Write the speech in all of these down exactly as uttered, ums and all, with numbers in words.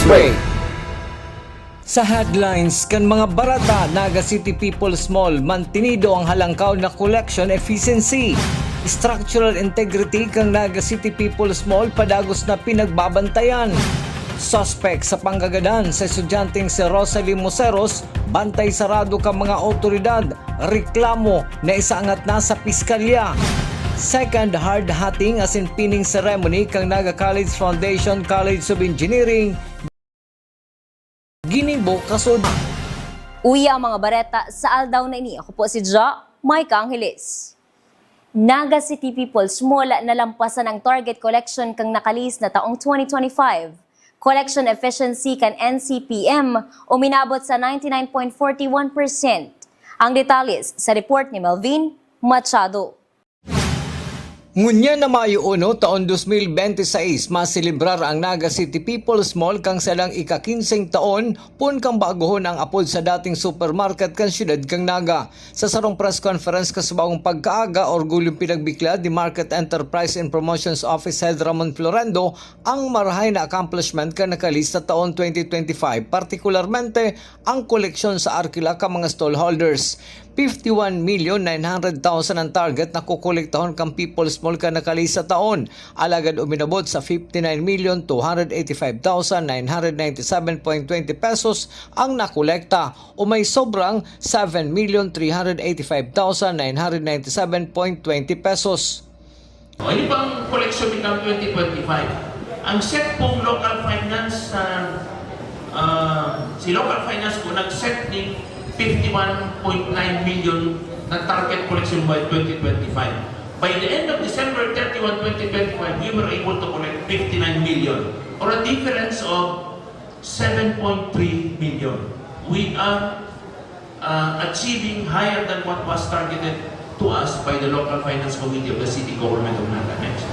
Pray. Sa headlines kan mga bareta, Naga City People's Mall, mantinido ang halangkaw na collection efficiency. Structural integrity kan Naga City People's Mall padagos na pinagbabantayan. Suspek sa panggagadan sa estudyanteng si Rosalie Moseros, bantay sarado kan mga awtoridad, reklamo na isaangat na sa piskalya. Second hard hatting asin pinning ceremony kan Naga College Foundation College of Engineering, ginibo kasud. Uya ang mga bareta sa aldaw na ini. Ako po si Ja Micah Angeles. Naga City People's Mall nalampasan ang target collection kan nakalihis na taong twenty twenty-five. Collection efficiency kan N C P M uminabot sa ninety-nine point forty-one percent. Ang detalles sa report ni Melvin Machado. Ngunyan na Mayo uno, taon dos mil bente seis, maselebrar ang Naga City People's Mall kan salang ika-kinseng taon, poon kan baguhon ang apod sa dating supermarket kan siyudad kan Naga. Sa sarong press conference kasubang pagkaaga, orgulyong pinagbikla ni Market Enterprise and Promotions Office Head Ramon Florendo ang marahay na accomplishment kan nakalihis na taon twenty twenty-five, partikularmente ang koleksyon sa arkila kan mga stallholders. Fifty-one million nine hundred thousand ang target na kokolektahon kan People's Mall kan nakalihis na taon, alagad uminabot sa fifty-nine million two hundred eighty-five thousand nine hundred ninety-seven point twenty pesos ang nakolekta, o may sobrang seven million three hundred eighty-five thousand nine hundred ninety-seven point twenty pesos. O, ini pang koleksyon ni Cam twenty twenty-five. Ang set pong local finance, ah, ah, si local finance po nag-set ni fifty-one point nine million na target collection by twenty twenty-five. By the end of December thirty-one, twenty twenty-five, we were able to collect fifty-nine million, or a difference of seven point three million. We are, uh, achieving higher than what was targeted to us by the Local Finance Committee of the City Government of Naga. Next.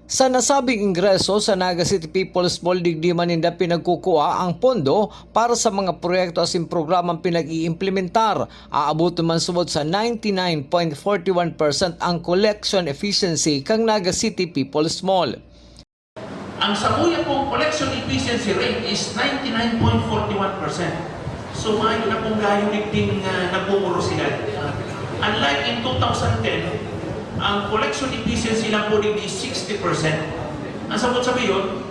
Sa nasabing ingreso sa Naga City People's Mall, digdi man ninda pinagkukua ang pondo para sa mga proyekto asin programang pinag-iimplementar. Aabot man subot sa ninety-nine point forty-one percent ang collection efficiency kan Naga City People's Mall. Ang samuya pong collection efficiency rate is ninety-nine point forty-one percent. So, mayo na pong gayo digding, ah, nagmumorosidad. Unlike in two thousand ten, ang collection efficiency lang po digdi is sixty percent. Ang sabot sabi yun,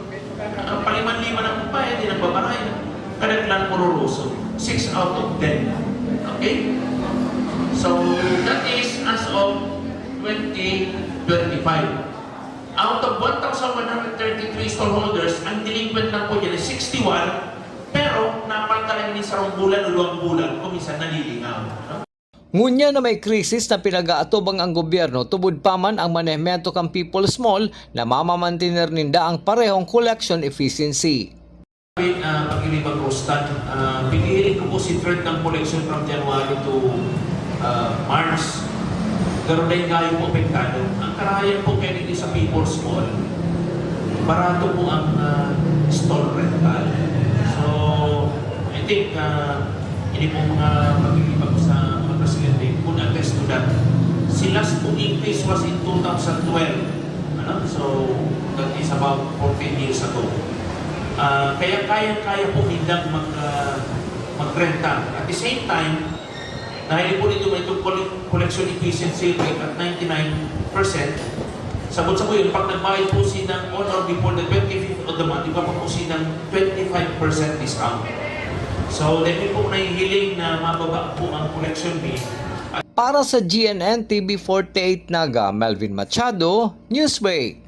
ah, paliman-liman ang bayad, di nagbabaray. Kadaglan mororoso. Six out of ten. Okay? So, that is as of twenty twenty-five. Out of one thousand one hundred thirty-three stallholders, ang delinquent lang po dyan ay sixty-one, pero napalta lang ini sarong bulan o duwang bulan, kung minsan nalilingaw, no? Ngunyan na may krisis na pinag-aatubang ang gobyerno, tubod pa man ang manehmento kan People's Mall, namamamantener ninda ang parehong collection efficiency. Ah, pag-ibig mag-Rostan, ah, pinihiling ko po si third ng collection from January to, ah, March. Pero dahil kayo po apektado, ang karahayan po kayo dito sa People's Mall, barato po ang, ah, stall rental. So, I think, ah, hindi po mga pag-ibig sa mga presidente could attest to that. Si last po increase was in two thousand twelve. Ano? So, that is about fourteen years ago. Ah, kaya kayang-kaya po nindang mag, ah, magrenta. At the same time, dahil po nito may itong colle-, collection efficiency rate at ninety-nine percent, sabot sa po yun, pag nagbayad po silang on or before the twenty-fifth of the month, iba pa po silang twenty-five percent discount. So, dahil po nahihiling na mababa po ang collection fee. Para sa G N N T V forty-eight Naga, Melvin Machado, Newsbreak.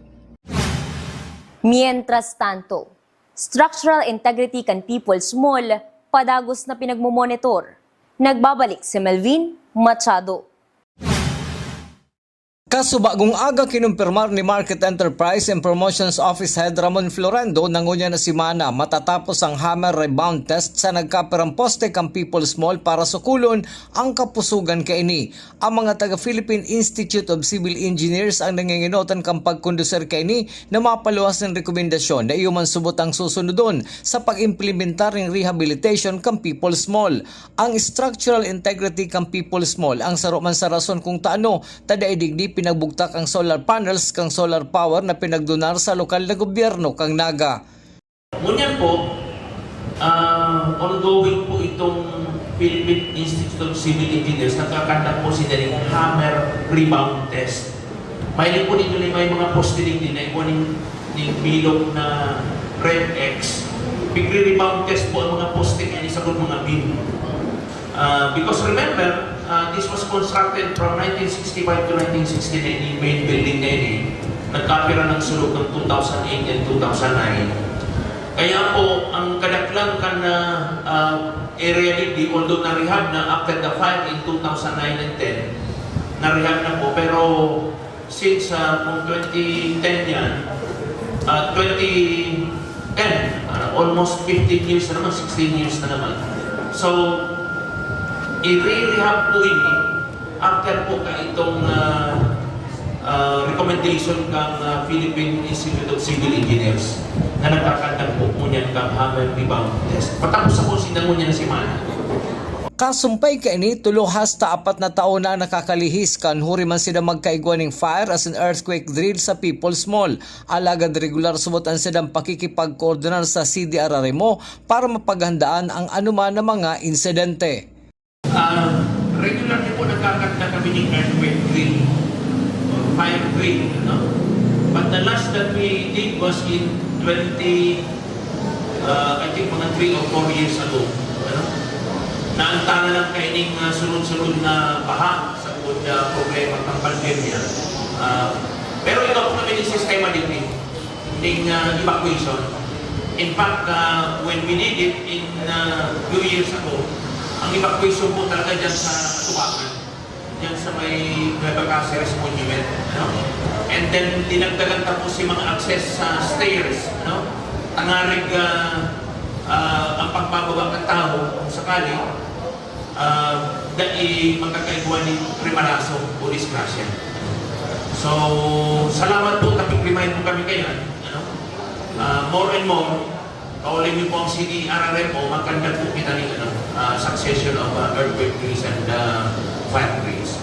Mientras tanto, structural integrity kan People's Mall padagos na pinagmomonitor. Nagbabalik si Melvin Machado. Kasubagong aga, kinumpirmar ni Market Enterprise and Promotions Office Head Ramon Florendo na ngunyan na semana matatapos ang hammer rebound test sa nagkapirang poste kan People's Mall para sukulon ang kapusugan kaini. Ang mga taga Philippine Institute of Civil Engineers ang nangingenotan kan pagkondusir kaini na mapaluwas nin rekomendasyon na iyo man subot ang susunodon sa pag-implementar nin rehabilitation kan People's Mall. Ang structural integrity kan People's Mall ang saro man sa rason kung taano ta dai digdi pinagbugtak ang solar panels kan solar power na pinagdonar sa lokal na gobyerno kan Naga. Ngunyan po, ah, ongoing po itong Philippine Institute of Civil Engineers, nagkakandak po sila ng hammer rebound test. Mahiling po ninyo na may mga poste din, na ikuha ning, ning bilog na red X. Pigre-rebound test po ang mga poste kaya ni sa mga beam. Ah, because remember, ah, this was constructed from nineteen sixty-five to nineteen sixty-nine, yung main building na yun eh. Nagkapira ng sulog ng two thousand eight and two thousand nine. Kaya po, ang kadaklan kan, ah, ah, area digdi, although na-rehab na after the fire in two thousand nine and ten, na-rehab na po, pero since, ah, kung twenty ten yan, ah, twenty ten, ah, almost fifteen years na naman, sixteen years na naman. So, i-rehab po ini after po ka itong, ah, ah, recommendation kang, ah, Philippine Institute of Civil Engineers na nagkakandak po ngunyan kang hammer rebound test. Patapos ako sinda ngunyan na semana. Kasumpay kaini, tulo hasta apat na taon na ang nakakalihis kan huri man sinda magkaigwa ning fire asin earthquake drill sa People's Mall. Alagad regular subot an sidang pakikipagkoordinar sa C D R R M O para mapaghandaan ang anoman na mga insidente. Ah, regular na po nagkakanta kami ng earthquake drill or fire drill, no? But the last that we did was in twenty, ah, I think mga three or four years ago, ano? Naantala lang kaining, ah, sunod-sunod na baha sa bukod, ah, problema ng pandemya. Ah, pero ito po kami ng sistema din eh, ng, ah, evacuation. In fact, ah, when we did it in, ah, few years ago, ang evacuation po talaga dyan sa Tubacan, dyan sa may Nueva Caceres Monument, ano? And then, dinagdagan tapos yung mga access sa stairs, ano? Tangarig, ah, ah, ang pagbababa ng tao, kung sakali, ah, dai magkakaigwa nin rimalaso o disgrasya. So, salamat po, tapig-remind mo kami kayo, ano? Ah, more and more, kauli niyo po ang C D R R M O, magkandak po kita ni, ano, ah, succession of, ah, earthquake drills and, ah, fire drills.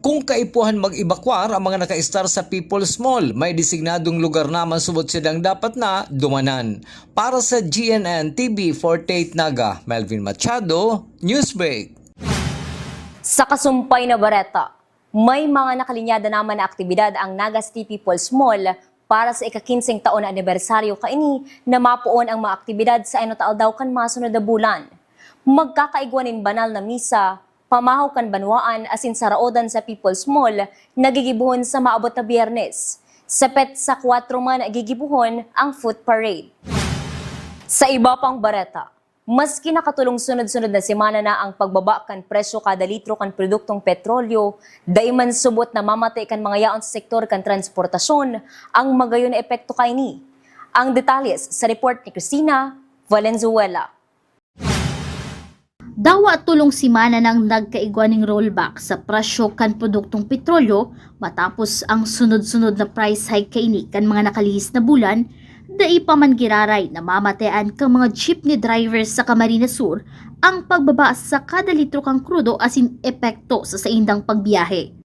Kung kaipuhan mag-ebakwar ang mga nakaistar sa People's Mall, may designadong lugar naman subot sidang dapat na dumanan. Para sa G N N T V forty-eight Naga, Melvin Machado, Newsbreak. Sa kasumpay na bareta, may mga nakalinyada naman na aktibidad ang Naga City People's Mall para sa ika-kinseng taon na anibersaryo kaini na mapoon ang mga aktibidad sa enot na aldaw kan masunod na bulan. Magkakaigwa nin banal na misa, pamahaw kan banwaan asin saraodan sa People's Mall na gigibohon sa maabot na Biyernes. Sa petsa kwatro man gigibohon ang foot parade. Sa iba pang bareta, maski nakatulong sunod-sunod na semana na ang pagbaba kan presyo kada litro kan produktong petrolyo, dai man subot na mamate kan mga yaon sa sektor kan transportasyon ang magayon na epekto kaini. Ang detalles sa report ni Christina Valenzuela. Dawa tolong semana nang nagkaigwa ning rollback sa presyo kan produktong petrolyo matapos ang sunod-sunod na price hike kaini kan mga nakalihis na bulan, dai pa man giraray namamatean kan mga jeepney drivers sa Camarines Sur ang pagbaba sa kada litro kan krudo asin epekto sa saindang pagbiyahe.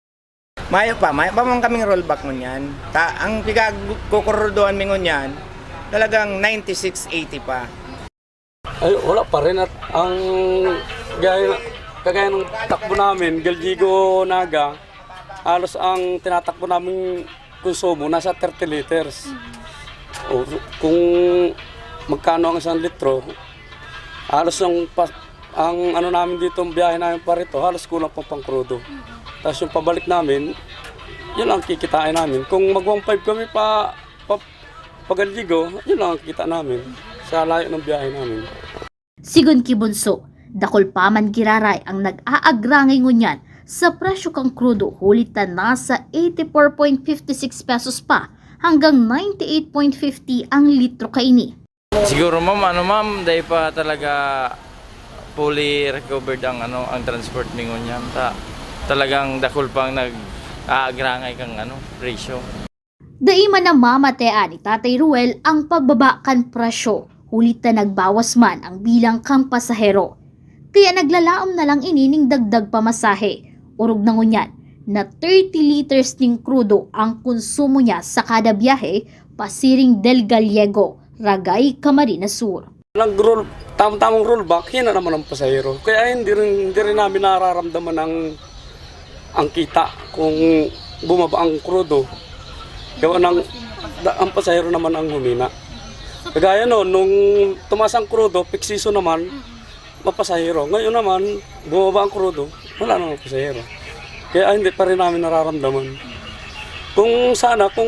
Mayo pa, mayo pa man kaming rollback ngunyan. Ta, ang pigagkukurudoan mi ngunyan, talagang ninety-six eighty pa. Ay, wala pa rin. At ang gaya, kagaya ng takbo namin, Galdigo, Naga, halos ang tinatakbo naming konsumo nasa thirty liters. O, kung magkano ang isang litro, halos ang pa-, ang ano namin dito, ang biyahe namin pa rito, halos kulang pang pangkrudo. Tapos yung pabalik namin, yun ang kikitain namin. Kung mag one five kami pa, pa, pa Galdigo, yun lang ang kita namin sa layo ng biyahe namin. Sigon ki Bunso, dakul pa man giraray ang nag-aagrangay ngunyan sa presyo kan krudo, huli ta nasa eighty-four point fifty-six pesos pa hanggang ninety-eight point fifty ang litro kaini. Siguro, ma'am, ano, ma'am, dai pa talaga fully recovered ang, ano, ang transport mi ngunyan. Ta-, talagang dakul pang nag-aagrangay kang, ano, presyo. Dai man namamatean ni Tatay Ruel ang pagbaba kan presyo, huli ta nagbawas man ang bilang kan pasahero. Kaya naglalaom na lang ini ning dagdag pamasahe. Orog na ngunyan na thirty liters nin krudo ang konsumo niya sa kada biyahe, Pasiring Del Gallego, Ragay, Camarines Sur. Nag-roll, tamang-tamang rollback, hina naman ang pasahero. Kaya hindi rin, hindi rin namin nararamdaman ang, ang kita kung bumaba ang krudo. Gawa ng, da- ang pasahero naman ang humina. Kagaya noon, nung tumaas ang krudo, peak season naman, mapasahero. Ngayon naman, bumaba ang krudo, wala namang pasahero. Kaya hindi pa rin namin nararamdaman. Kung sana, kung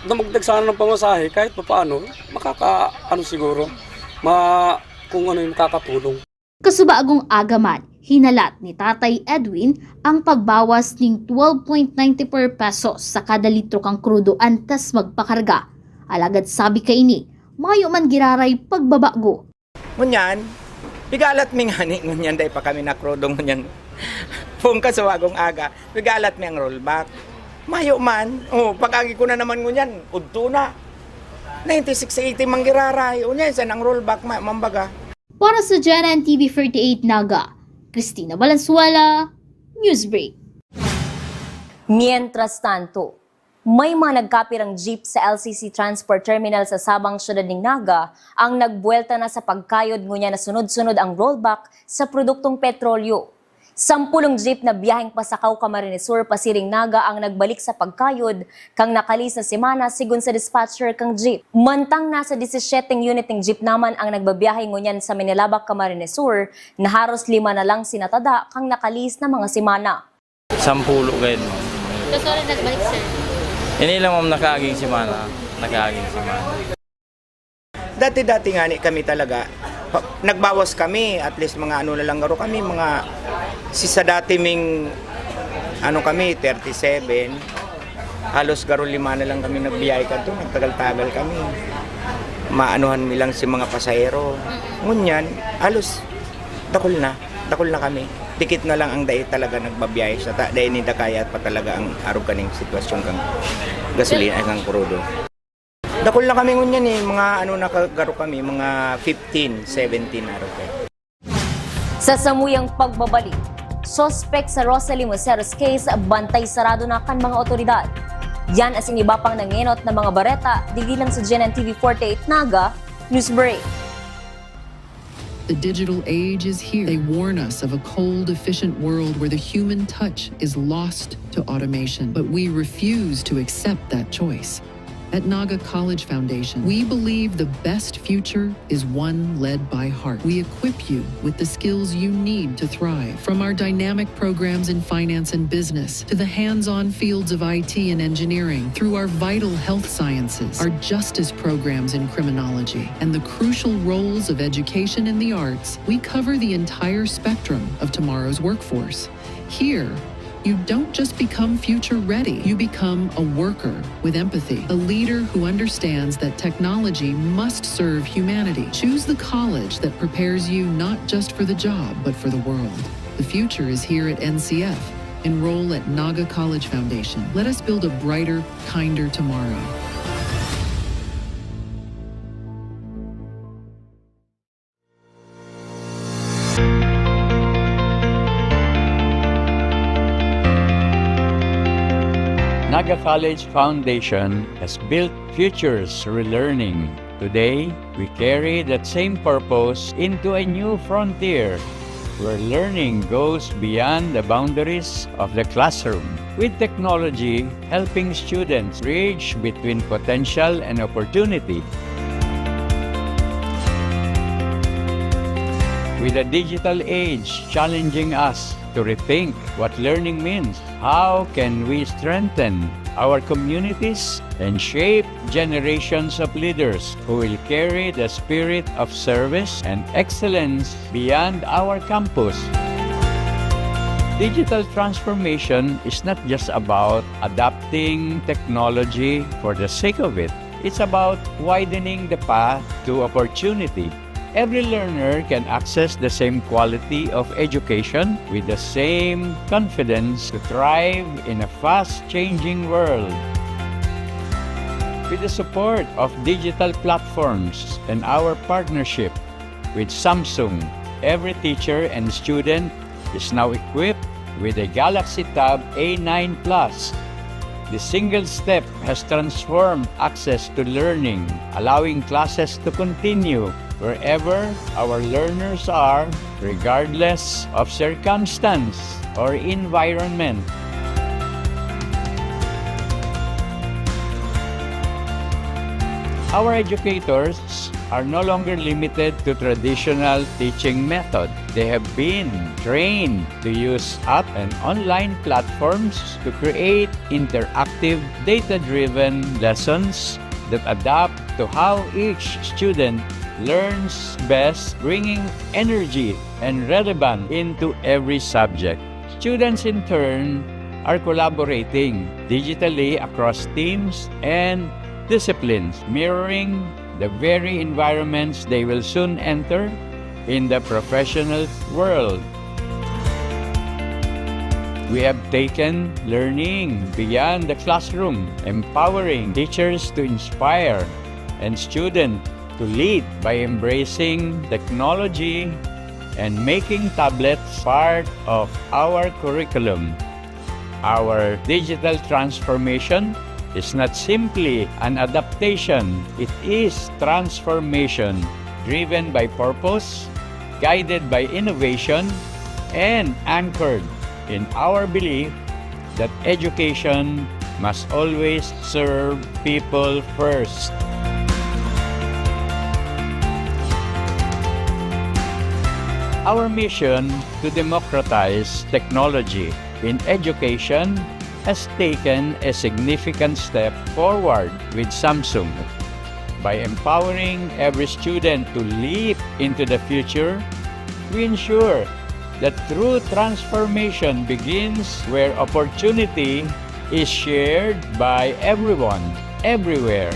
dumagdag sana ng pamasahe, kahit papaano, makaka, ano siguro, ma, kung ano yung makakatulong. Kasubagong aga man, hinalat ni Tatay Edwin ang pagbawas ning twelve point ninety four pesos sa kada litro kan krudo antes magpakarga. Alagad sabi kaini, mayo man giraray pagbabago. Ngunyan, pigalat mi ngani ngunyan, dai pa kami nakrudo ngunyan. Pung kasubagong aga, pigalat mi ang rollback. Mayo man, oh, pag-agi ko na naman ngunyan, udto na. Ninety-six eighty man giraray, unya isan ang rollback, ma, mambaga. Para sa G N N T V forty-eight Naga, Christina Valenzuela, Newsbreak. Mientras tanto, may mga nagkapirang jeep sa L C C Transport Terminal sa Sabang, Syudad nin Naga, ang nagbuwelta na sa pagkayod ngunyan na sunod-sunod ang rollback sa produktong petrolyo. Sampulong jeep na biyaheng Pasacao, Camarines Sur pasiring Naga ang nagbalik sa pagkayod kan nakalihis na semana, sigon sa dispatcher kan jeep. Mantang nasa disisyeteng unit nin jeep naman ang nagbabiyahe ngunyan sa Menelabak, Camarines Sur, na haros lima na lang sinatada kan nakalihis na mga semana. Sampulo gayud, ma'am. Kaso rin nagbalik, sir. Ini lang, ma'am, nakaaging semana. Nakaaging semana. Dati-dati ngani kami talaga, pa, nagbawas kami, at least mga ano na lang garo kami, mga si sa dati ming, ano kami, thirty-seven, halos garo lima na lang kami nagbiyahe kadto, nagtagal-tagal kami. Maanuhan mi lang si mga pasahero. Ngunyan, halos dakul na, dakul na kami. Dikit na lang ang dai talaga nagbabiyahe sa ta, dai ninda kaya pa talaga ang arog kaning sitwasyon kang gasolina, ay, kang krudo. Dakul na kami ngunyan eh, mga ano na ka-, garo kami, mga fifteen, seventeen na garo kami. Sa samuyang pagbabalik, suspek sa Rosalie Moceros case, bantay sarado na kan mga otoridad. Yan asin iba pang nangenot na mga bareta, digdi lang sa G N N T V forty-eight Naga, Newsbreak. The digital age is here. They warn us of a cold, efficient world where the human touch is lost to automation. But we refuse to accept that choice. At Naga College Foundation, we believe the best future is one led by heart. We equip you with the skills you need to thrive. From our dynamic programs in finance and business to the hands-on fields of I T and engineering, through our vital health sciences, our justice programs in criminology, and the crucial roles of education and the arts, we cover the entire spectrum of tomorrow's workforce. Here, you don't just become future ready, you become a worker with empathy, a leader who understands that technology must serve humanity. Choose the college that prepares you not just for the job, but for the world. The future is here at N C F. Enroll at Naga College Foundation. Let us build a brighter, kinder tomorrow. Naga College Foundation has built futures through learning. Today, we carry that same purpose into a new frontier where learning goes beyond the boundaries of the classroom, with technology helping students bridge between potential and opportunity. With the digital age challenging us to rethink what learning means, how can we strengthen our communities and shape generations of leaders who will carry the spirit of service and excellence beyond our campus? Digital transformation is not just about adopting technology for the sake of it. It's about widening the path to opportunity. Every learner can access the same quality of education with the same confidence to thrive in a fast-changing world. With the support of digital platforms and our partnership with Samsung, every teacher and student is now equipped with a Galaxy Tab A nine Plus. The single step has transformed access to learning, allowing classes to continue wherever our learners are, regardless of circumstance or environment. Our educators are no longer limited to traditional teaching method. They have been trained to use app and online platforms to create interactive, data-driven lessons that adapt to how each student learns best, bringing energy and relevance into every subject. Students, in turn, are collaborating digitally across teams and disciplines, mirroring the very environments they will soon enter in the professional world. We have taken learning beyond the classroom, empowering teachers to inspire and students to lead by embracing technology and making tablets part of our curriculum. Our digital transformation is not simply an adaptation, it is transformation driven by purpose, guided by innovation, and anchored in our belief that education must always serve people first. Our mission to democratize technology in education has taken a significant step forward with Samsung. By empowering every student to leap into the future, we ensure that true transformation begins where opportunity is shared by everyone, everywhere.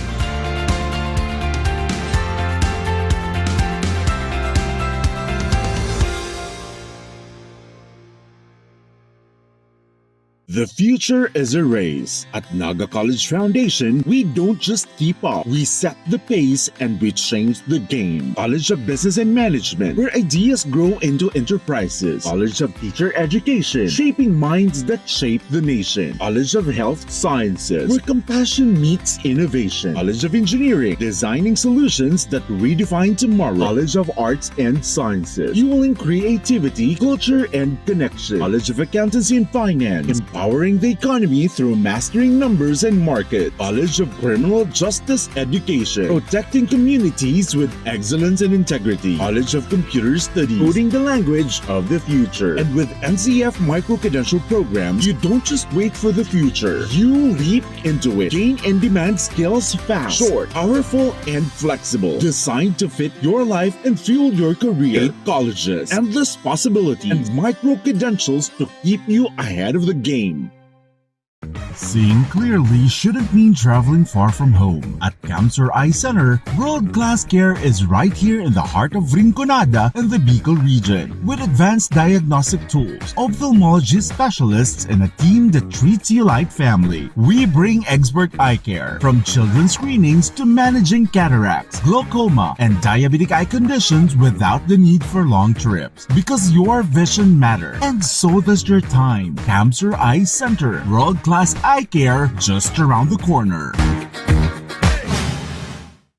The future is a race. At Naga College Foundation, we don't just keep up, we set the pace and we change the game. College of Business and Management, where ideas grow into enterprises. College of Teacher Education, shaping minds that shape the nation. College of Health Sciences, where compassion meets innovation. College of Engineering, designing solutions that redefine tomorrow. College of Arts and Sciences, fueling creativity, culture, and connection. College of Accountancy and Finance, empowering the economy through mastering numbers and market. College of Criminal Justice Education, protecting communities with excellence and integrity. College of Computer Studies, coding the language of the future. And with N C F micro-credential programs, you don't just wait for the future. You leap into it. Gain in-demand skills fast, short, powerful, and flexible. Designed to fit your life and fuel your career. Eight colleges, endless possibilities, and micro-credentials to keep you ahead of the game. Seeing clearly shouldn't mean traveling far from home. At Camsur Eye Center, world-class care is right here in the heart of Rinconada and the Bicol region. With advanced diagnostic tools, ophthalmology specialists, and a team that treats you like family, we bring expert eye care, from children's screenings to managing cataracts, glaucoma, and diabetic eye conditions without the need for long trips. Because your vision matters, and so does your time. Camsur Eye Center, world-class eye care just around the corner.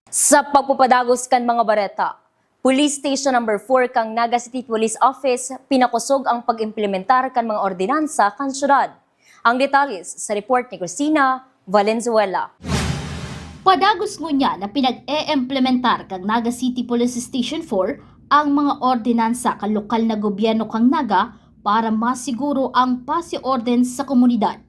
Sa pagpapadagos kan mga bareta, Police Station Number four kan Naga City Police Office pinakosog ang pag-implementar kan mga ordinansa kan syudad. Ang detalles sa report ni Cristina Valenzuela. Padagos ngunyan na pinag-e-implementar kan Naga City Police Station four ang mga ordinansa kan lokal na gobyerno kan Naga para masiguro ang paz y orden sa komunidad.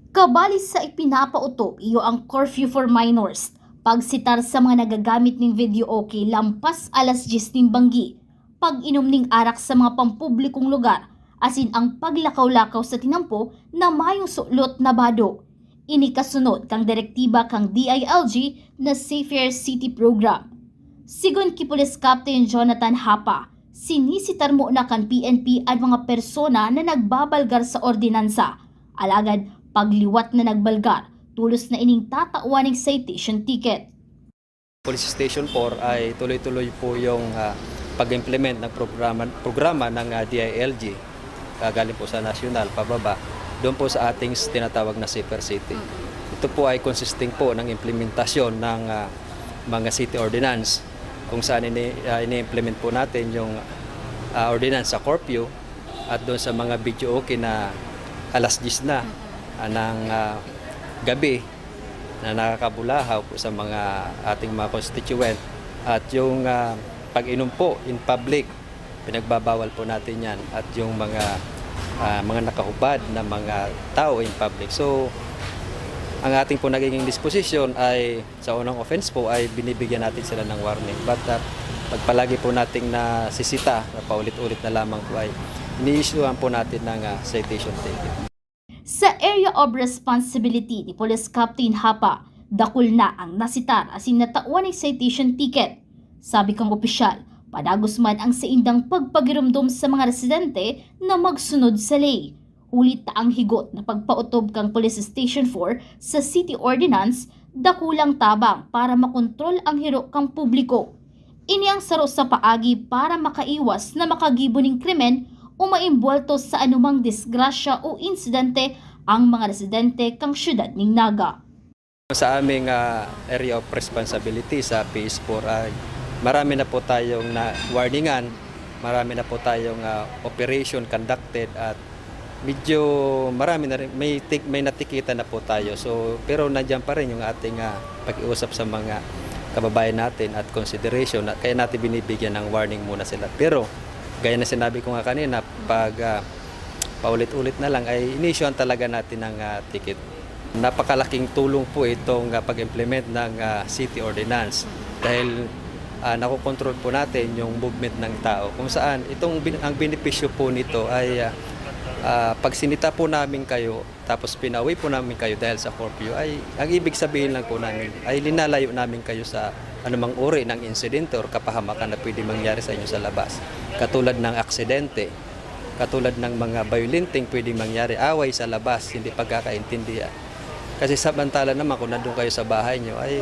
Kabali sa ipinapautob iyo ang curfew for minors, pagsitar sa mga nagagamit nin videoke lampas alas dyes nin banggi, pag-inom nin arak sa mga pampublikong lugar, asin ang paglakaw-lakaw sa tinampo na mayong sulot na bado. Ini kasunod kan direktiba kan D I L G na Safer City Program. Sigon ki Police Captain Jonathan Hapa, sinisitar mo na kan P N P an mga persona na nagbabalgar sa ordinansa. Alagad pagliwat na nagbalgar, tulos na ining tatawan nin citation ticket. Police Station four ay tuloy-tuloy po yung, ah, pag-implement ng programa, programa ng, ah, D I L G, ah, galing po sa nasyonal pababa. Doon po sa ating s-, tinatawag na safer city. Ito po ay consisting po ng implementasyon ng, ah, mga city ordinance kung saan ini-, ah, ini-implement po natin yung, ah, ordinance sa curfew at doon sa mga videoke na alas diyes na, ah, ng, ah, gabi na nakakabulahaw po sa mga ating mga constituent at yung, ah, pag-inom po in public. Pinagbabawal po natin 'yan at yung mga, ah, mga nakahubad na mga tao in public. So, ang ating po nagiging disposition ay sa unang offense po ay binibigyan natin sila ng warning. But, ah, pag palagi po nating nasisita na paulit-ulit na lamang po ay ini-issuehan po natin ng, ah, citation ticket. Sa Area of Responsibility ni Police Captain Hapa, dakul na ang nasitar asin natawan nin citation ticket. Sabi kan opisyal, padagos man ang saindang pagpagiromdom sa mga residente na magsunod sa ley. Huli ta ang higot na pagpaotob kan Police Station four sa City Ordinance, dakulang tabang para makontrol ang hirok kan publiko. Ini ang saro sa paagi para makaiwas na makagibo nin krimen o maimbwelto sa anumang disgrasya o insidente ang mga residente kan siyudad nin Naga. Sa aming, ah, area of responsibility sa P S four ay marami na po tayong na-warningan, marami na po tayong, ah, operation conducted at medyo marami na rin, may tik-, may natikitan na po tayo. So, pero nandiyan pa rin yung ating, ah, pag-iusap sa mga kababayan natin at consideration na kaya natin binibigyan ng warning muna sila. Pero gaya na sinabi ko nga kanina, pag, ah, paulit-ulit na lang ay ini-issuehan talaga natin ng, ah, ticket. Napakalaking tulong po itong, ah, pag-implement ng, ah, city ordinance dahil, ah, nakokontrol po natin yung movement ng tao kung saan itong bin-, ang benepisyo po nito ay, ah, ah, pag sinita po namin kayo tapos pinauwi po namin kayo dahil sa curfew ay ang ibig sabihin lang po namin ay linalayo namin kayo sa anumang uri ng insidente or kapahamakan na pwede mangyari sa inyo sa labas, katulad ng aksidente, katulad ng mga bayolenteng pwedeng mangyari, away sa labas, hindi pagkakaintindihan. Kasi samantala naman kung nandun kayo sa bahay nyo, ay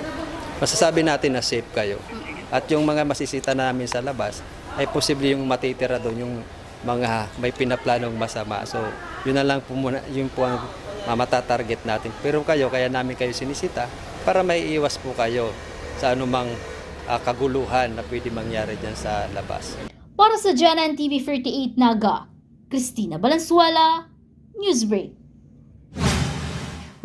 masasabi natin na safe kayo. At yung mga masisita namin sa labas, ay posible yung matitira doon yung mga may pinaplanong masama. So, yun na lang po muna, yun po ang, ah, matatarget natin. Pero kayo, kaya namin kayo sinisita para maiiwas po kayo sa anumang, ah, kaguluhan na pwede mangyari dyan sa labas. Para sa G N N T V forty-eight Naga, Christina Valenzuela, Newsbreak.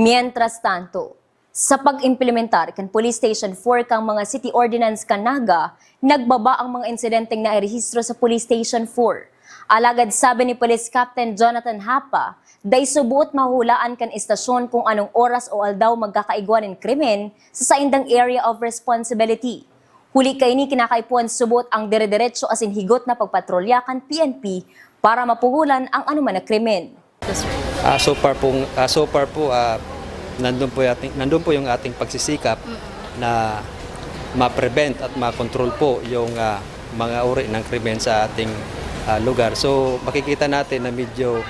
Mientras tanto, sa pag-implementar kan Police Station four kan mga City Ordinance kan Naga, nagbaba ang mga insidenteng nairehistro sa Police Station four. Alagad sabi ni Police Captain Jonathan Hapa, dai suboot mahuhulaan kan estasyon kung anong oras o aldaw magkakaigwa nin krimen sa saindang area of responsibility. Huli kaini, kinakaipuhan suboot ang dire-diretso asin higot na pagpatrolya kan P N P para mapuhulan ang anoman na krimen. Ah, so far po, ah, so far po, ah, nandun po yung ating, nandun po yung ating pagsisikap na ma-prevent at ma-control po yung, ah, mga uri ng krimen sa ating, ah, lugar. So, makikita natin na medyo,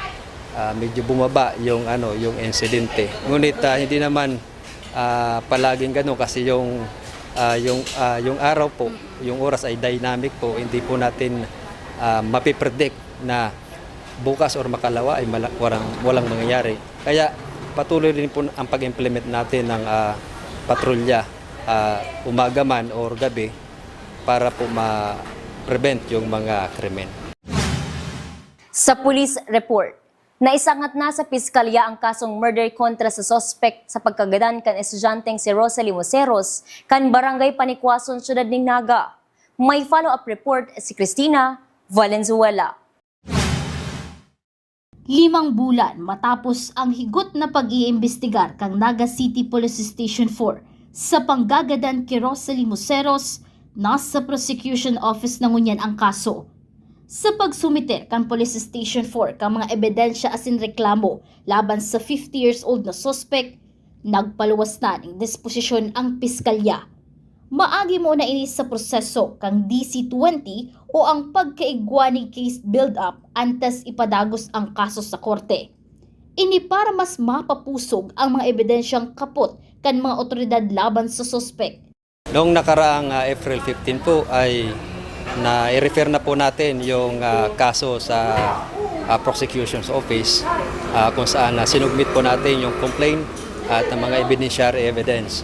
ah, medyo bumaba yung, ano, yung insidente. Ngunit, ah, hindi naman, ah, palaging ganun kasi yung, ah, yung, ah, yung araw po, yung oras ay dynamic po. Hindi po natin, ah, mapipredict na bukas or makalawa ay mala-, walang, walang mangyayari. Kaya patuloy din po ang pag-implement natin ng, ah, patrolya, ah, umaga man or gabi para po ma-prevent yung mga krimen. Sa police report, naisangat na sa piskalya ang kasong murder kontra sa suspek sa pagkagadan kan estudyanteng si Rosalie Moseros kan Barangay Panikwason, Siyudad nin Naga. May follow-up report si Christina Valenzuela. Limang bulan matapos ang higot na pag-iimbestigar kan Naga City Police Station four sa panggagadan ki Rosalie Moseros, nasa prosecution office na ngunyan ang kaso. Sa pagsumiter kan Police Station four kan mga ebidensya asin reklamo laban sa fifty years old na suspek, nagpaluwas na nin disposisyon ang piskalya. Maagi muna ini sa proseso kan D C twenty o ang pagkaigwa nin case build-up antes ipadagos ang kaso sa korte. Ini para mas mapapusog ang mga ebidensyang kapot kan mga otoridad laban sa suspek. Noong nakaraang, ah, April fifteen po ay na-refer na po natin yung, ah, kaso sa, ah, prosecution's office. Ah, kung saan na sinubmit po natin yung complaint at ang mga evidentiary evidence.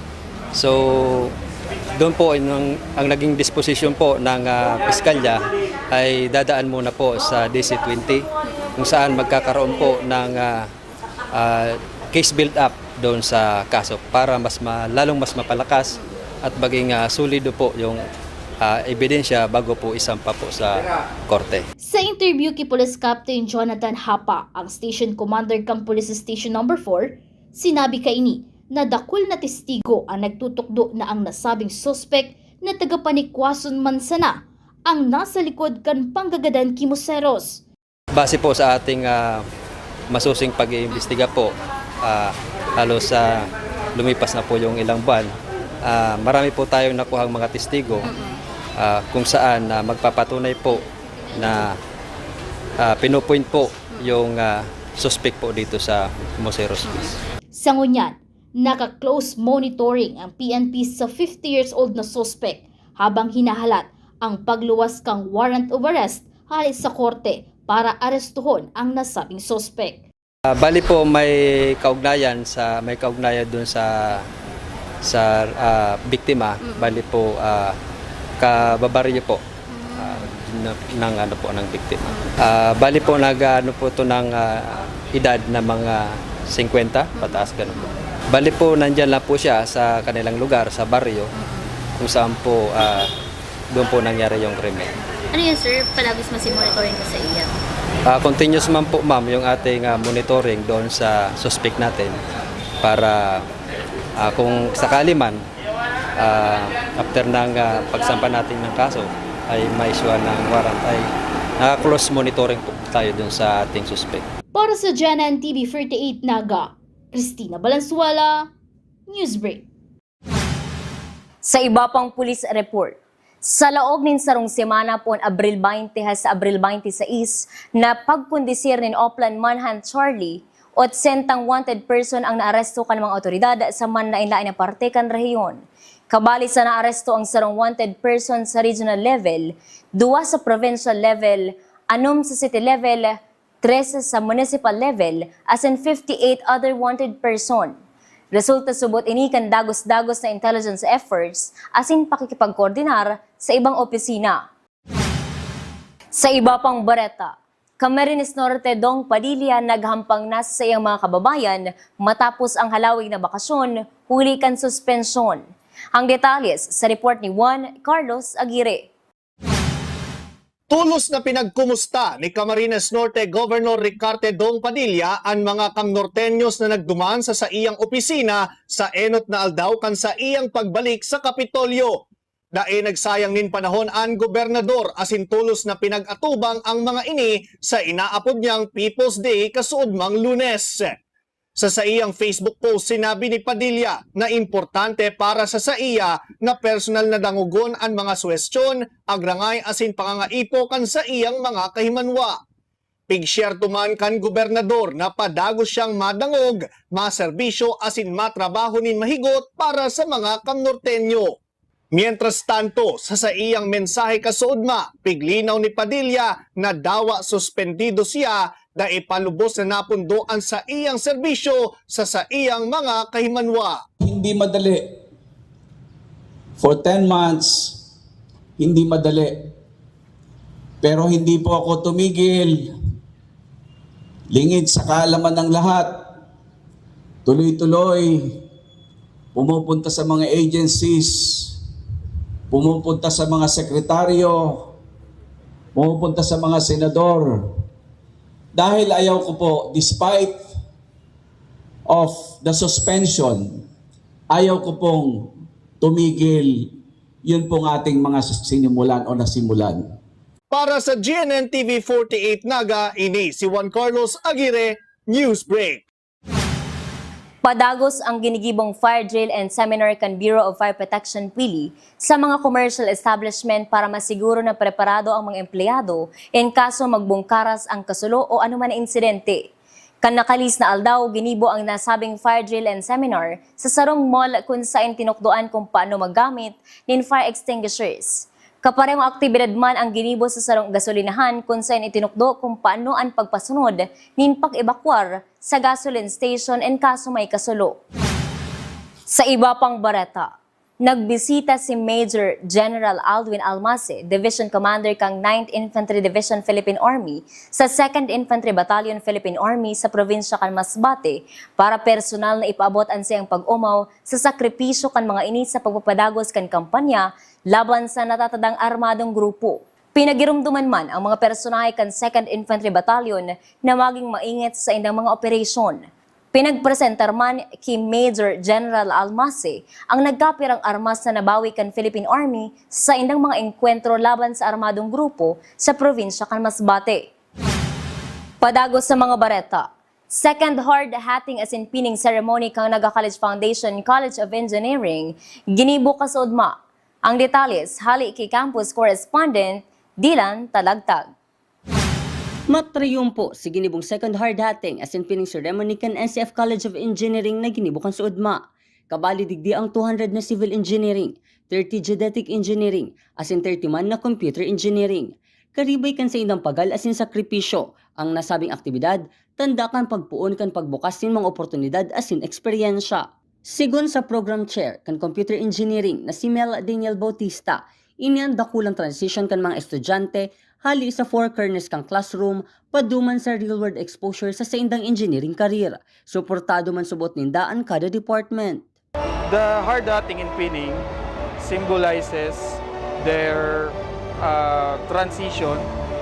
So, doon po, ang, ang naging disposition po ng, ah, piskalya ay dadaan muna po sa D C twenty, kung saan magkakaroon po ng, ah, ah, case build-up doon sa kaso para mas ma-, lalong mas mapalakas at maging, ah, solido po yung, ah, ebidensya bago po isampa po sa korte. Sa interview ki Police Captain Jonathan Hapa, ang station commander kan Police Station Number four, sinabi kaini na dakul na testigo ang nagtutukdo na ang nasabing suspek na taga Panikwason man sana ang nasa likod kan panggagadan ki Museros. Base po sa ating, ah, masusing pag-iimbestiga po, ah, halos, ah, lumipas na po yung ilang buwan. Ah, marami po tayong nakuhang mga testigo, ah, kung saan na magpapatunay po na, ah, pinupoint po yung, ah, suspek po dito sa Museros Beach. Sa ngunyan, naka-close monitoring ang P N P sa fifty years old na suspek habang hinahalat ang pagluwas kan warrant of arrest hale sa korte para arestuhon ang nasabing suspek. Ah, bali po, may kaugnayan sa, may kaugnayan dun sa, sa, ah, biktima. Mm. Bali po, ah, kababaryo po, ah, na, ng ano po, ng biktima. Ah, bali po, nag-ano po to ng, ah, edad na mga singkwenta pataas, ganun po. Bali po, nandyan lang po siya sa kanilang lugar, sa baryo, kung saan po, ah, doon po nangyari yung krimen. Ano yan, sir? Palagos man si monitoring ko sa iya? Ah, continuous man po, ma'am, yung ating, ah, monitoring doon sa suspect natin para, ah, kung sakali man, ah, after ng, ah, pagsampa natin ng kaso, ay ma-issue ng warrant, ay naka-close monitoring po tayo doon sa ating suspect. Para sa G N N T V forty-eight Naga, Christina Balansuela, Newsbreak. Sa iba pang police report, sa laog nin sarong semana, poon Abril baynte has sa Abril baynte sais, napagkondisir nin Oplan Manhunt Charlie, otsentang wanted person ang naaresto kan mga awtoridad sa manlaen-laen na parte kan rehiyon. Kabali sa naaresto ang sarong wanted person sa regional level, duwa sa provincial level, anom sa city level, tres sa municipal level, asin fifty-eight other wanted person. Resulta subot ini kan dagos-dagos na intelligence efforts asin pakikipagkoordinar sa ibang opisina. Sa iba pang bareta, Camarines Norte, Dong Padilla naghampang na sa saiyang mga kababayan matapos ang halawig na bakasyon huli kan suspensyon. Ang detalles sa report ni Juan Carlos Aguirre. Tolos na pinagkumusta ni Camarines Norte Governor Ricarte Dong Padilla an mga Kamnorteños na nagduman sa saiyang opisina sa enot na aldaw kan saiyang pagbalik sa Kapitolyo. Dai nagsayang nin panahon an gobernador asin tolos na pinag-atubang ang mga ini sa inaapod niyang People's Day kasuodmang Lunes. Sa saiyang Facebook post, sinabi ni Padilla na importante para sa saiya na personal na dangogon an mga suhestyon, agrangay asin pangangaipo kan saiyang mga kahimanwa. Pigsyerto man kan gobernador na padagos siyang madangog, maserbisyo asin matrabaho nin mahigot para sa mga Kamnorteño. Mientras tanto, sa saiyang mensahe kasuodma, piglinaw ni Padilla na dawa suspendido siya dai pa lubos na napundo an saiyang serbisyo sa saiyang mga kahimanwa. Hindi madali. For ten months, hindi madali. Pero hindi po ako tumigil. Lingid sa kaalaman ng lahat, tuloy-tuloy, pumupunta sa mga agencies, pumupunta sa mga sekretaryo, pumupunta sa mga senador. Dahil ayaw ko po, despite of the suspension, ayaw ko pong tumigil yun pong ating mga sinimulan o nasimulan. Para sa G N N T V forty-eight Naga, ini si Juan Carlos Aguirre, Newsbreak. Padagos ang ginigibong fire drill and seminar kan Bureau of Fire Protection, PHFPL, sa mga commercial establishment para masiguro na preparado ang mga empleyado in kaso magbungkaras ang kasulo o anuman na insidente. Kan nakalihis na aldaw, ginibo ang nasabing fire drill and seminar sa sarong mall kun saen tinukdoan kung paano maggamit nin fire extinguishers. Kaparehong aktibidad man ang ginibo sa sarong gasolinahan, kun saen itinukdo kung paano an pagpasunod nin pag-ebakwar sa gasoline station in kaso may kasulo. Sa iba pang bareta, nagbisita si Major General Aldwin Almase, Division Commander kan Ninth Infantry Division Philippine Army, sa Second Infantry Battalion Philippine Army sa probinsya kan Masbate para personal na ipaabot an saiyang pag-omaw sa sakripisyo kan mga ini sa pagpapadagos kan kampanya laban sa natatadang armadong grupo. Pinagiromdoman man ang mga personahe kan Second Infantry Battalion na magin maingat sa saindang mga operasyon. Pinagpresentar man ki Major General Almase ang nagkapirang armas na nabawi kan Philippine Army sa saindang mga engkwentro laban sa armadong grupo sa probinsya kan Masbate. Padagos sa mga bareta, second hard hatting asin pinning ceremony kan Naga College Foundation College of Engineering ginibo kasuodma. Ang detalles hali ki campus correspondent Dylan Talagtag. Matriyumpo si ginibong second hard hatting asin pinning ceremony kan N C F College of Engineering na ginibo kan suodma. Kabali digdi ang two hundred na civil engineering, thirty geodetic engineering, asin thirty man na computer engineering. Karibay kan saindang pagal asin sakripisyo, ang nasabing aktibidad tanda kan pagpoon kan pagbukas nin mga oportunidad asin eksperyensya. Sigon sa program chair kan computer engineering na si Mel Daniel Bautista, ini an dakulang transition kan mga estudyante hali sa four corners kan classroom paduman sa real-world exposure sa saindang engineering career. Suportado man subot ninda an kada department. The hard hatting and pinning symbolizes their uh, transition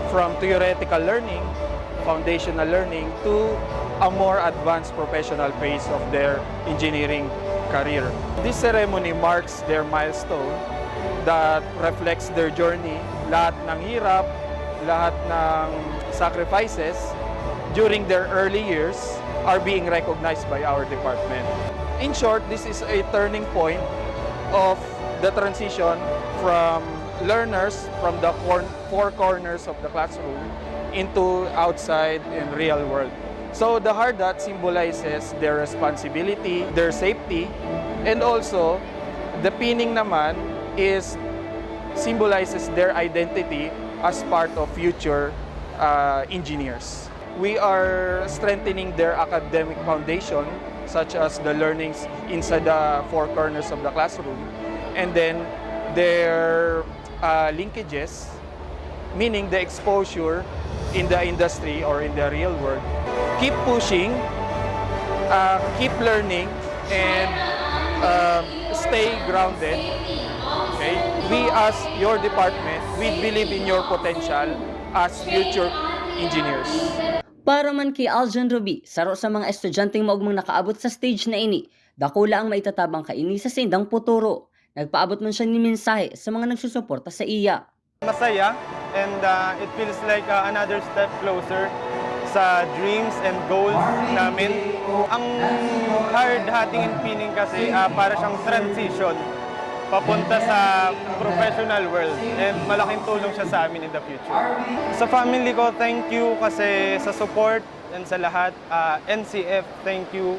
from theoretical learning, foundational learning, to a more advanced professional phase of their engineering career. This ceremony marks their milestone that reflects their journey, lahat ng hirap, lahat ng sacrifices during their early years are being recognized by our department. In short, this is a turning point of the transition from learners from the cor- four corners of the classroom into outside and real world. So the hard hat symbolizes their responsibility, their safety, and also the pinning naman is symbolizes their identity as part of future uh, engineers. We are strengthening their academic foundation, such as the learnings inside the four corners of the classroom, and then their uh, linkages, meaning the exposure in the industry or in the real world. Keep pushing, uh, keep learning, and um, stay grounded. Okay? We as your department, we believe in your potential as future engineers. Para man ki Aljon Rubi, saro sa mga estudyanteng maogmang nakaabot sa stage na ini, dakula ang maitatabang kaini sa saindang puturo. Nagpaabot man siya nin mensahe sa mga nagsusuporta saiya. Masaya, and uh, it feels like uh, another step closer sa dreams and goals namin. Ang hard hatting and pinning kasi uh, para siyang transition papunta sa professional world, and malaking tulong siya sa amin in the future. Sa family ko, thank you kasi sa support and sa lahat. Uh, N C F, thank you.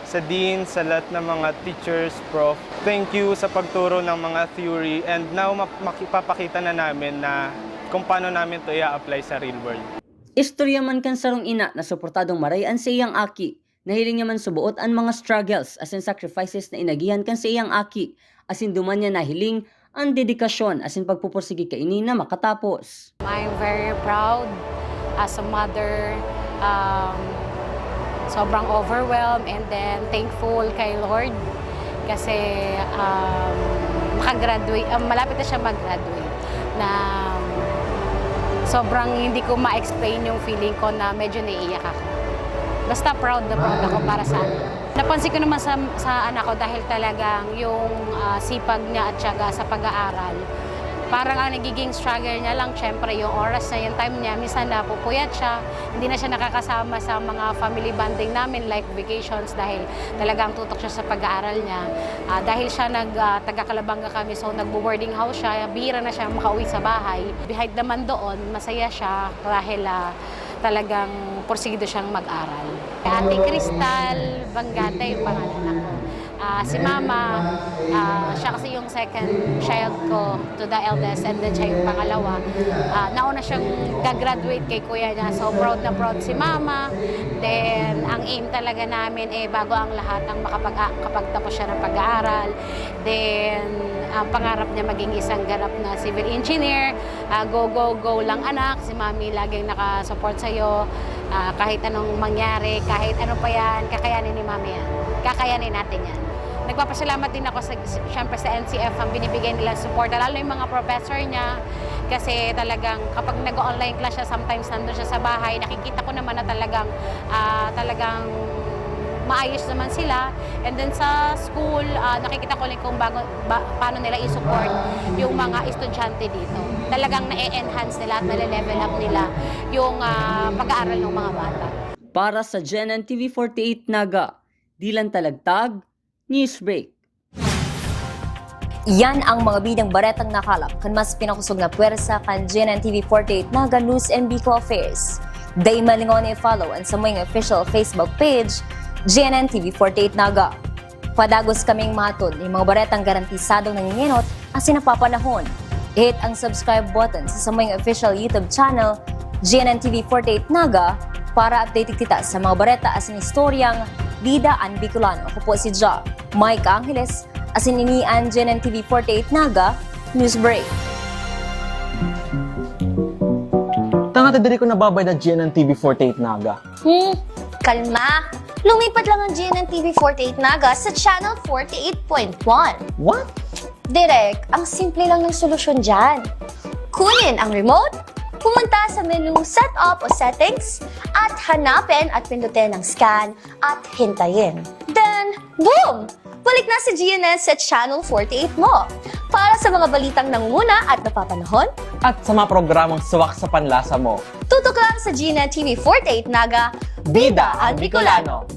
Sa dean, sa lahat ng mga teachers, prof, thank you sa pagturo ng mga theory, and now map- makipapakita na namin na kung paano namin to i-apply sa real world. Istorya man kan sarong ina na suportadong maray an saiyang aki. Nahiling niya man suboot an mga struggles asin sacrifices na inagihan kan saiyang aki, asin duman niya nahiling an dedikasyon asin pagpupursigi kaini na makatapos. I'm very proud as a mother. Um, sobrang overwhelmed and then thankful kay Lord kasi um, makagraduate, um, malapit na siya mag-graduate na sobrang hindi ko ma-explain yung feeling ko na medyo naiiyak ako. Basta proud na proud ako para sa anak. Napansin ko naman sa, sa anak ko dahil talagang yung ah, sipag niya at tiyaga sa pag-aaral. Parang ang nagiging struggle niya lang, syempre, yung oras niya, yung time niya, minsan napupuyat siya, hindi na siya nakakasama sa mga family bonding namin like vacations dahil talagang tutok siya sa pag-aaral niya. Ah, dahil siya nag ah, taga Calabanga kami, so nagbo-boarding house siya, bihira na siya makauwi sa bahay. Behind naman doon, masaya siya dahil ah, talagang porsigido siyang mag-aral. Ate Cristal Bangate yung pangalan ako. Ah, si mama, ah, siya kasi yung second child ko to the eldest, and then siya yung pangalawa. Ah, nauna siyang gagraduate kay kuya niya, so proud na proud si mama. Then, ang aim talaga namin, eh, bago ang lahat, ang makapag-, kapagtapos siya ng pag-aaral. Then, ang pangarap niya maging isang ganap na civil engineer. Ah, go, go, go lang, anak. Si mami laging nakasupport sa'yo. Ah, kahit anong mangyari, kahit ano pa yan, kakayanin ni mami yan. Kakayanin natin yan. Nagpapasalamat din ako sa, siyempre sa N C F, ang binibigay nila support, lalo yung mga professor niya. Kasi talagang kapag nag-online class siya, sometimes nandun siya sa bahay, nakikita ko naman na talagang, ah, talagang maayos naman sila. And then sa school, ah, nakikita ko rin kung bago, ba, paano nila i-support yung mga estudyante dito. Talagang na-enhance nila at nale-level up nila yung, ah, pag-aaral ng mga bata. Para sa G N N T V forty-eight Naga, Dylan Talagtag, Newsbreak. Yan ang mga bidang baretang nakalap kan mas pinakosog na pwersa kan G N N T V forty-eight Naga News and Bicol Affairs. Dai malingaw na i-follow an samuyang official Facebook page, G N N T V forty-eight Naga. Padagos kaming mahatod nin mga baretang garantisadong nangingenot asin napapanahon. I-hit ang subscribe button sa samuyang official YouTube channel, G N N T V forty-eight Naga, para updated kita sa mga bareta asin istoryang bida an Bicolano. Ako po si Ja, Mike Angeles, asin ini an G N N T V forty-eight Naga News Break. Tanga ta diri ko nababayad na G N N T V forty-eight Naga. Hmm, kalma. Lumipat lang ang G N N T V forty-eight Naga sa Channel forty-eight point one. What? Direk, ang simple lang ng solusyon dyan. Kunin ang remote, pumunta sa menu Setup o Settings, at hanapin at pindutin ang Scan at hintayin. Then, boom! Balik na si G N N sa Channel forty-eight mo. Para sa mga balitang nangunguna at napapanahon, at sa mga programang swak sa panlasa mo, tutok lang sa G N N T V forty-eight Naga, Bida ang Bicolano.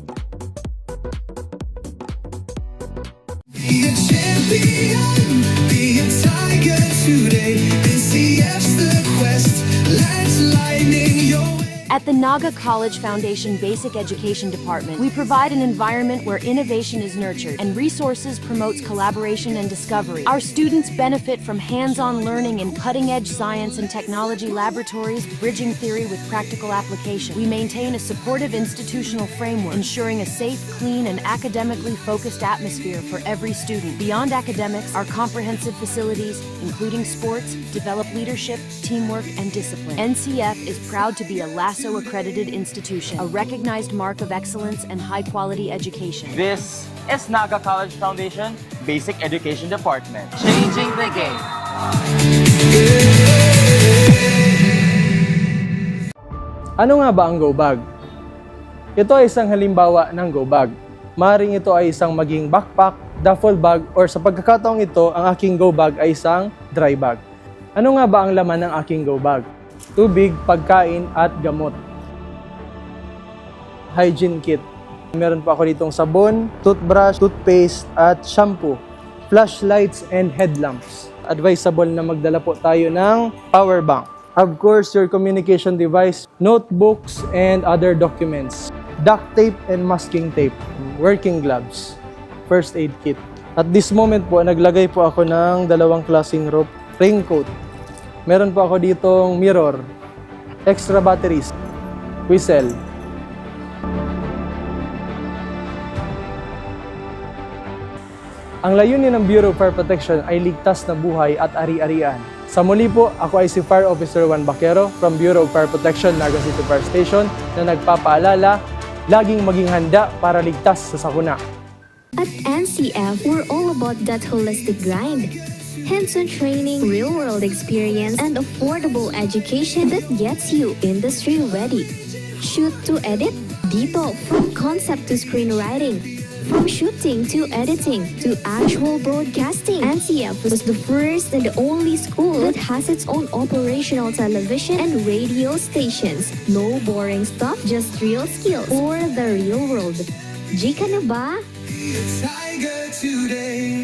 Be a champion, be a tiger today. N C F's the quest, let's lightning your way. At the Naga College Foundation Basic Education Department, we provide an environment where innovation is nurtured and resources promotes collaboration and discovery. Our students benefit from hands-on learning in cutting-edge science and technology laboratories, bridging theory with practical application. We maintain a supportive institutional framework, ensuring a safe, clean, and academically focused atmosphere for every student. Beyond academics, our comprehensive facilities, including sports, develop leadership, teamwork, and discipline. N C F is proud to be a LASO-accredited institution, a recognized mark of excellence and high-quality education. This is Naga College Foundation Basic Education Department. Changing the game. Ano nga ba ang go bag? Ito ay isang halimbawa ng go bag. Maring ito ay isang maging backpack, duffel bag, or sa pagkakataong ito, ang aking go bag ay isang dry bag. Ano nga ba ang laman ng aking go bag? Tubig, pagkain, at gamot. Hygiene kit. Meron po ako ditong sabon, toothbrush, toothpaste, at shampoo. Flashlights and headlamps. Advisable na magdala po tayo ng power bank. Of course, your communication device, notebooks, and other documents. Duct tape and masking tape. Working gloves. First aid kit. At this moment po, naglagay po ako ng dalawang klaseng rope, raincoat. Meron po ako ditong mirror, extra batteries, whistle. Ang layunin ng Bureau of Fire Protection ay ligtas na buhay at ari-arian. Sa muli po, ako ay si Fire Officer Juan Baquero from Bureau of Fire Protection, Naga City Fire Station, na nagpapaalala, laging maging handa para ligtas sa sakuna. At N C F, we're all about that holistic grind. Hands-on training, real-world experience, and affordable education that gets you industry ready. Shoot to edit? Dito, from concept to screenwriting. From shooting to editing to actual broadcasting, N C F was the first and only school that has its own operational television and radio stations. No boring stuff, just real skills for the real world. G ka na ba? Be a tiger today.